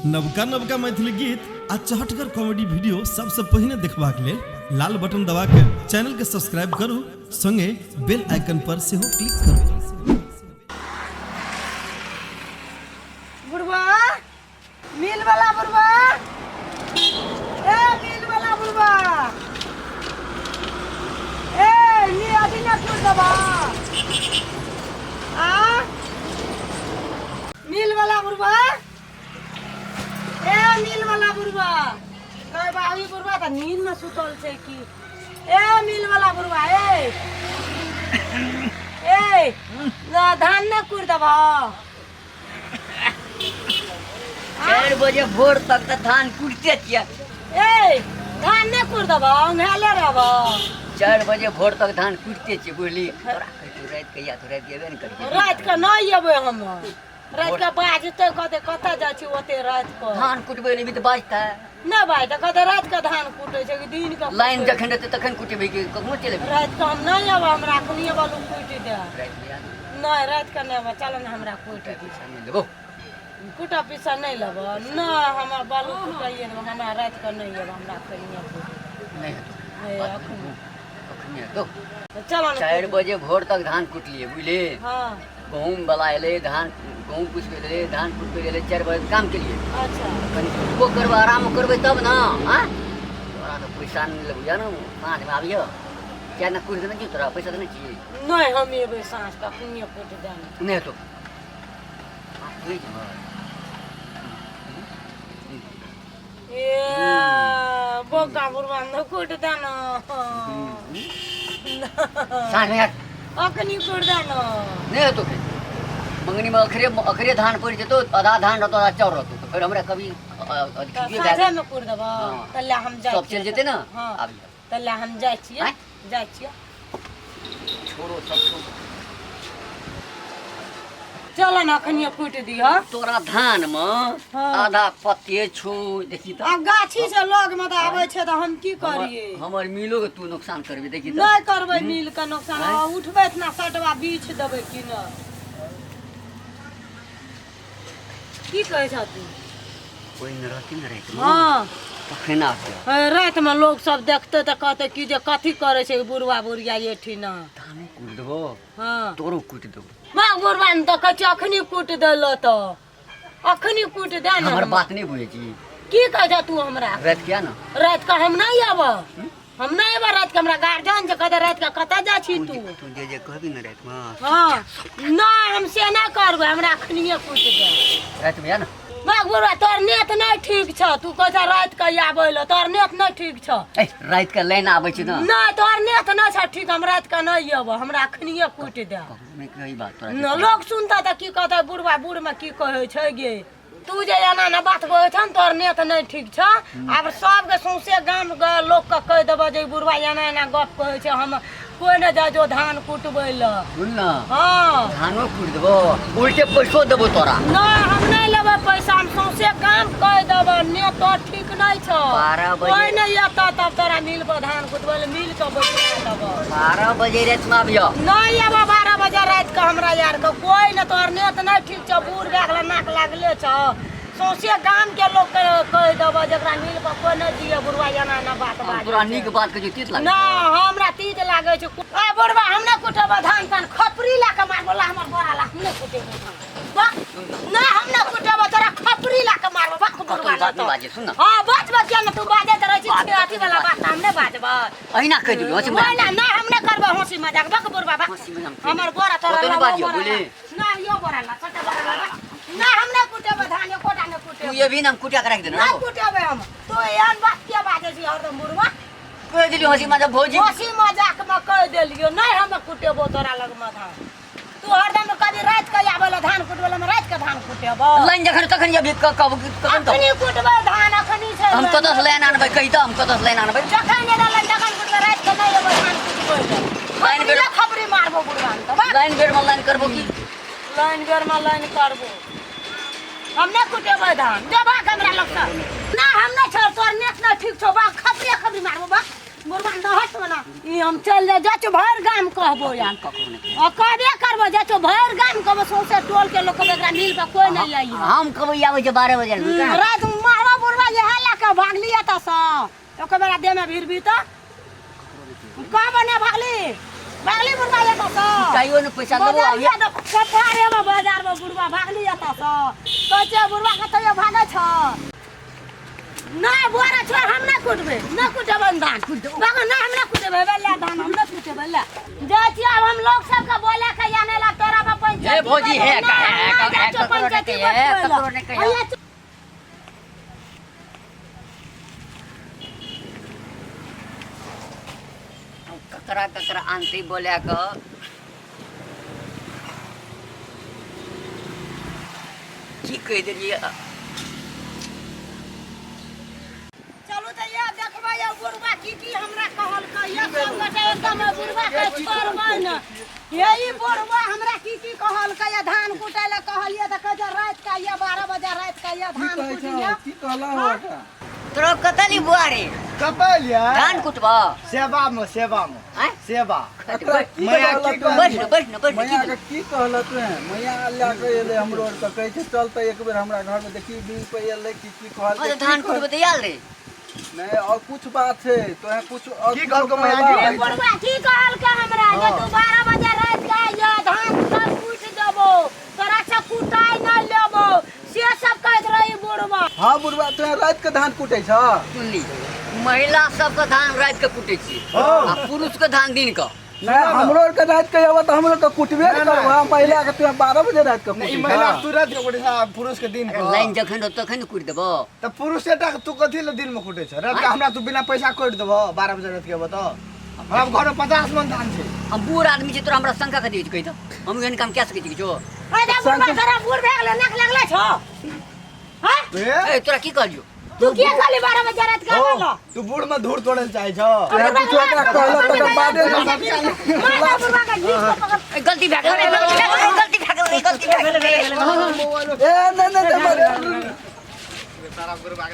नवका नवका मैथिली गीत आ चहटगर कॉमेडी वीडियो सबसँ पहिने देखबाक लेल लाल बटन दबा के चैनल के सब्सक्राइब करू, संगे बेल आइकन पर सेहो क्लिक करू। बुढ़वा, मिल वाला बुढ़वा, ए मिल वाला बुढ़वा, ए नी अभी ना कुछ दबा आ मिल वाला बुढ़वा, ए मिल वाला बुढ़वा, कहे बाबी बुढ़वा तऽ नींद में सुतल छै की? ए मिल वाला बुढ़वा, ए ए ना धान ना कुर दबा। 4 बजे भोर तक तऽ धान कुटते छियै। ए धान नहि कुर देबह, औंघाले रहबह। 4 बजे भोर तक धान कुटते छियै, बुझली? तोरा कहै छियौ राति कहिया, तो राति एबे ने करियै। राति के नहि एबै हम, राति के बाजतै, कहतै कतऽ जाइ छी ओते राति के? धान कुटबै लेबी तऽ बाजतै। नहि बाजतै, कहतै राति के धान कुटै छै कि दिन के? लाइन जखन रहतै तखन कुटेबै कि कखनो चलि एबै? राति के हम नहि एबै, हमरा अखनिये बालू कुटि दे। राति मे आबी। नहि, राति के नहि एबै, चल ने हमरा कुटि दे। पैसा नहि लेबौ। कुटा पीसा नहि लेबऽ? नहि, हमरा बालू कुटाइए देबऽ, हमरा राति के नहि एबै, हमरा अखनिये कुटि दे। नहि हेतौ। नहि, बात अखन। अखनी हेतौ। चल ने। 4 बजे भोर तक धान कुटलियै, बुझली? हाँ। गहूँम वाला एलै, धान गहूँम कुटि के एलै, धान कुटि के एलै, 4 बजे काम केलियै। अच्छा। कनि सुतबो करबै, आरामो करबै तब ने। आँय, तोरा तऽ पैसा नहि लेबौ, जा ने साँझमे आबियौ, किया ने कुटि देने छियौ तोरा, पैसा देने छियै? नहि, हम एबै साँझ के, अखनिये कुटि दे ने। नहि हेतौ। आब तुही जेबह। ए बोका बुढ़वा ने कुटि दे ने। साँझमे आयत। अखनी कुटि दे ने। नहि हेतौ फेर। मंगनीमे अखरे अखरे धान पड़ि जेतौ, आधा धान रहतौ, आधा चाउर रहतौ, तऽ फेर हमरा कभी तऽ खिचड़ियो दए दे। साँझेमे कुटि देबह? हाँ। तऽ ले हम जाइ सब छियै। चलि जेतै ने। हाँ। आबियौ। तऽ ले हम जाइ छियै। आँय? जाइ छियै। छोड़ो, सब छोड़ो। चल ने, अखनिये कुटि दिह। तोरा धान मे हाँ। आधा पत्ते छौ, देखी तऽ। आ गाछी से लग मे तऽ आबै छै तऽ हम की करियै? हमर मिलो के तू नुकसान करबी, देखी तऽ। नहि करबै मिल के नुकसान। आँय? आ उठबै इतना सटवा बीछ देबै की ने? की कहै छह तू? कोइ नहि रहती ने रातिमे। हाँ। तखन आबियौ। हे, रातिमे लोक सब देखतै तऽ कहतै कि जे कथी करै छै ई बुढ़वा बुढ़िया एठिना। धानो कुटि देबो। हाँ। तोरो कुटि देबो। माँ बुढ़वा ने तऽ कहै छै अखनी कुटि देलो, तऽ अखनी कुटि दे ने। हमर बात नहि बुझै छी? की कहै छह तू हमरा? राति किया ने। राति के हम नहि अयब, हम नहि अयब राति के, हमरा गार्जियन जे कहतै राति के कतऽ जाइ छी तू? तू जे जे कहबी ने रातिमे। हाँ, नहि, हम से नहि करबै, हमरा अखनिये कुटि दे। रातिमे आ ने। बाग बुढ़वा, तोहर नेत नहि ठीक छौ। तू कहै छह राति के आबै लए, तोहर नेत नहि ठीक छौ। ए, राति के लाइन आबै छै ने। नहि, तोहर नेत नहि छौ ठीक, हम राति के नहि अयब, हमरा अखनिये कुटि दे। ककरो नहि कही बात तोरा। न, लोक सुनतै तऽ की कहतै, बुढ़वा बूढ़मे की कहै छै गे? तू जे एना ने बात कहै छौ ने, तोहर नेत नहि ठीक छौ। आब सबके सौंसे गाम के लोकके कहि देबह जे ई बुढ़वा एना एना गप कहै छै, हम कोइ नहि जाइ जो धान कुटबै लए। सुन ने। हाँ। धानो कुटि देबो, उल्टे पैसो देबो तोरा। नहि, हम नहि लेबै पैसा, हम सौंसे गाम कहि देबह, नेत तोहर ठीक नहि छौ। 12 बजे। कोइ नहि एतऽ तब तोरा मिल पर धान कुटबै लए, मिल के बैठा देबह। 12 बजे रातिमे आबियौ। नहि एबऽ 12 बजे राति के हमरा यार के कोइ नहि, तोहर नेत नहि ठीक छौ, बूढ़ भए गेल, नाक लागले छौ। सौंसे गाम के लोक के कहि देबह जेकरा मिल पर कोइ नहि दिअ, बुढ़वा एना एना बात हम बाजै तोरा छै। नीक बात कहै छियौ, तीत लागै? नहि, हमरा तीत लागै छै। ए बुढ़वा, हम नहि कुटेबो धान तान, खपरी लए कऽ मारबो, ला हमर बोरा ला, हम नहि कुटेबो धान। बा, नहि, हम नहि कुटेबो, तोरा खपरी लए कऽ मारबो, बक कतौ बुढ़वा। बात नहि बाजै, सुन ने। हाँ, बाज बाज किया ने तू बाजैत रहै छी? बात अथी वाला बात हम नहि बाजबै। अहिना कहि दियौ, हँसी नहि मजाक। नहि नहि, हम नहि करबै हँसी मजाक, बक बुढ़वा, बक। हँसी मजाक। हमर बोरा तोरा ओते नहि ला, बाजियौ, बोरा ला। बुझली? नहि, यो बोरा ला, छोटा बोरा ला, बक। नहि, हम नहि कुटेबै धान, एकोटा नहि तू कुटेबै। एबही ने, हम कुटिया के राखि देने नहि रहबो। कुटेबै हम। तू एहन बात किया बाजै छी हरदम बुढ़वा? कहि देलियौ हँसी मजाक, भौजी। हँसी मजाक मे कहि देलियौ। नहि, हम कुटेबो तोरा लगमे धान। तू हरदम कभी राति के आबै लए धान कुटबै लए, हम राति के धान कुटेबो? लाइन जखन तखन जेबही, कखन कब? अखनी कुटबै धान, अखनी छै। हम कतऽ से लाइन आनबै, कहि तऽ, हम कतऽ से लाइन आनबै? जखन एना लाइन तखन कुटबै, राति के नहि एबै धान कुटबै लए। लाइन बेर खबरी मारबो बुढ़वा के, बा। लाइन बेर मे लाइन करबो की? लाइन बेर मे लाइन करबो। हम नहि कुटेबै धान, जेबा हमरा लगसँ। ना, हम नहि छोड़, तोहर नेत नहि ठीक छौ। बा, खबरी खबरी मारबो, बा। बुढ़वा नहत ना ई हम चल जा जा छौ भरि गाम कहबो यार। ककरो नहि। आ कहबे करबो, जा छौ भरि गाम कहबो, सौंसे टोल के लोग कहबो एकरा मिल पर कोई नहीं आई है। हम कभी आबै छै 12 बजे। रात में मारबो बुढ़वा इएह लए कऽ भागली एतऽसँ, ओकर बेरा देहमे भिड़बी तऽ कहबो नहि। भागली भागली बुढ़वा एतऽसँ। कहियो ने पैसा लेबो। बजारिया तऽ कपारेमे बाजारमे बुढ़वा भागली एतऽसँ। कहै छै बुढ़वा कतऽ भागै छ? नहि बोरा छोड़, हम नहि कुटबै, नहि कुटेबै धान। बाबा नहि, हम नहि कुटेबै ले धान, हम नहि कुटेबै ले। जाइ छी आब हम लोग सबके बोले के आने ला तोरा पर पंचायती। हे भौजी, हे, नहि, हम नहि जाइ छियौ ककरो नहि पंचायती कहियै, हे, बैठबै ककरो नहि लए। कहियै। हैया ककरा ककरा आनतै बोला कऽ? की कहि देलियै? चलू तऽ ये देखबै ये बुढ़वा की की हमरा कहलकै। ये सब गोटे एकदम बुढ़वा के छोड़बै ने। ये ई बुढ़वा हमरा की की कहलकै। ये धान कुटै लए कहलियै तऽ कहै छै राति के ये 12 बजे राति के ये की धान कहै छौ? कुटियै। की कहला हो का? तोरा कतऽ ली बुआ रे? कतऽ एलियै? धान कुटबा। सेवा मे, सेवा मे। आँय? सेवा। एकरा की मैया कहला की तोहें? बैठ ने, बैठ ने, बैठ ने। मैया की के की कहला तोहें? मैया लए के एलै हमरो आर के, कहै छै चल तऽ एक बेर हमरा घर मे देखी, बिल पे एलै की की कहलकै? हँ तऽ की धान कहल- कुटबे तऽ आयल रे। नहि, और कुछ बात छै तोहें कुछ और की कुछो कहलकौ मैया कहला? की? ई बुढ़वा की कहलकै हमरा जे तू 12 बजे राति के आइयो, धान सब कुटि देबो, तोरा से कुटाइ नहि लेबो, से सब कहैत रही बुढ़वा। हाँ बुढ़वा, तोहें राति के धान कुटै छ? सुनली, महिला सबके धान राति के कुटै छियै आ पुरुष के धान दिन के। नहि, हमरो आर के राति के आबऽ तऽ हमरो के कुटबे ने करबो। हम महिला के तोहें 12 बजे राति के नहि, ई कुटै महिला छ? तू राति के कुटै छ आ पुरुष के दिन अरे के। लाइन जखन रहतौ तखन ने कुटि देबो। तऽ पुरुषे टा के तू कथी लए दिन मे कुटै छ? राति के हमरा तू बिना पैसा कटि देबह 12 बजे राति के अबह तऽ हमरा घर मे 50 मन धान छै। हम बूढ़ आदमी छी, तोरा हमरा शंका कथी होइ छै? कहि तऽ, हम एहन काम कए सकै छी किछो? अरे बुढ़वा, तोरा बूढ़ भए गेलै, नाक लगले छौ? हाँ? ए, ए, तोरा की कहलियौ? तू किया कहली 12 बजे राति के आबै लए? तू बूढ़ मे धूर तोड़ै लए चाहै छ? तोहें कुछो एकरा कहला तकर बादे ने। मार बुढ़वा के घीच के पकड़। ए, गलती भए गेल रे, गलती भए गेल, गलती भए गेल रे, गलती भए गेल रे। ए नहि नहि, नहि। सारा बुढ़वा।